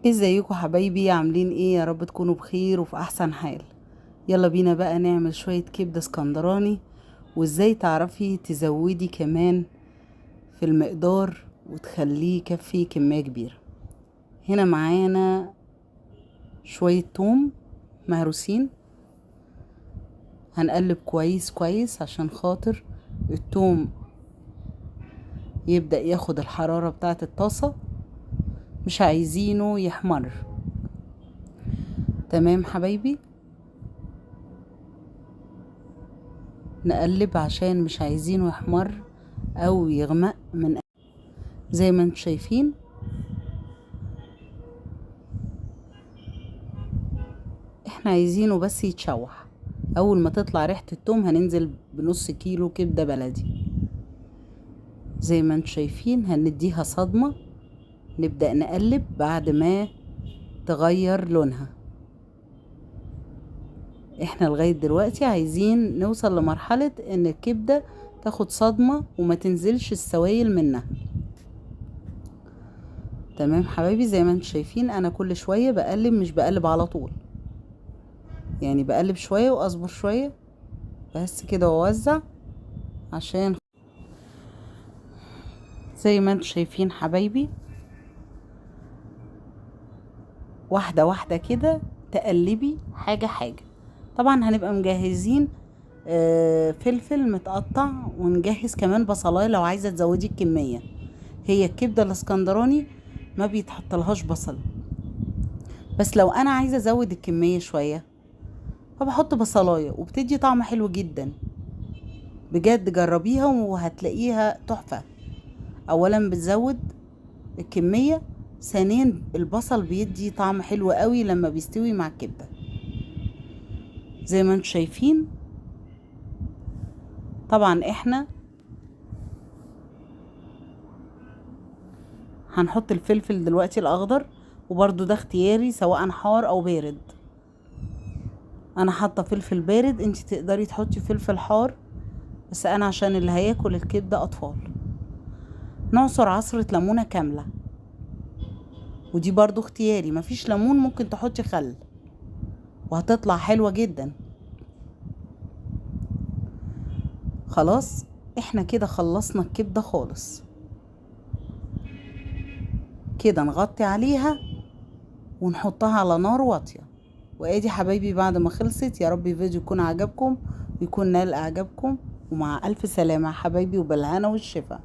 ازيكم حبايبي؟ عاملين ايه؟ يا رب تكونوا بخير وفي احسن حال. يلا بينا بقى نعمل شوية كبدة اسكندراني، وازاي تعرفي تزودي كمان في المقدار وتخليه يكفي كمية كبيرة. هنا معانا شوية توم مهروسين، هنقلب كويس كويس عشان خاطر التوم يبدأ ياخد الحرارة بتاعة الطاسة، مش عايزينه يحمر. تمام حبايبي، نقلب عشان مش عايزينه يحمر او يغمق من زي ما انتم شايفين. احنا عايزينه بس يتشوح. اول ما تطلع ريحة التوم هننزل بنص كيلو كبدة بلدي زي ما انتم شايفين. هنديها صدمة، نبدأ نقلب بعد ما تغير لونها. احنا لغاية دلوقتي عايزين نوصل لمرحلة ان الكبدة تاخد صدمة وما تنزلش السوائل منها. تمام حبايبي، زي ما انتم شايفين انا كل شوية بقلب، مش بقلب على طول، يعني بقلب شوية واصبر شوية بس كده واوزع، عشان زي ما انتم شايفين حبايبي واحدة واحدة كده تقلبي حاجة حاجة. طبعا هنبقى مجهزين فلفل متقطع، ونجهز كمان بصلايه لو عايزة تزودي الكمية. هي الكبدة الاسكندراني ما بيتحطلهاش بصل، بس لو انا عايزة ازود الكمية شوية فبحط بصلايه، وبتدي طعم حلو جدا بجد. جربيها وهتلاقيها تحفة. اولا بتزود الكمية، ثانيا البصل بيدي طعم حلو قوي لما بيستوي مع الكبدة زي ما انتم شايفين. طبعا احنا هنحط الفلفل دلوقتي الاخضر، وبرده ده اختياري سواء حار او بارد. انا حاطه فلفل بارد، انت تقدري تحطي فلفل حار، بس انا عشان اللي هياكل الكبده اطفال. نعصر عصره ليمونه كامله، ودي برضو اختياري، مفيش ليمون ممكن تحطي خل وهتطلع حلوه جدا. خلاص احنا كده خلصنا الكبده خالص. كده نغطي عليها ونحطها على نار واطيه. وادي حبايبي بعد ما خلصت، يا رب الفيديو يكون عجبكم ويكون نال اعجابكم، ومع الف سلامه حبايبي، وبالهنا والشفا.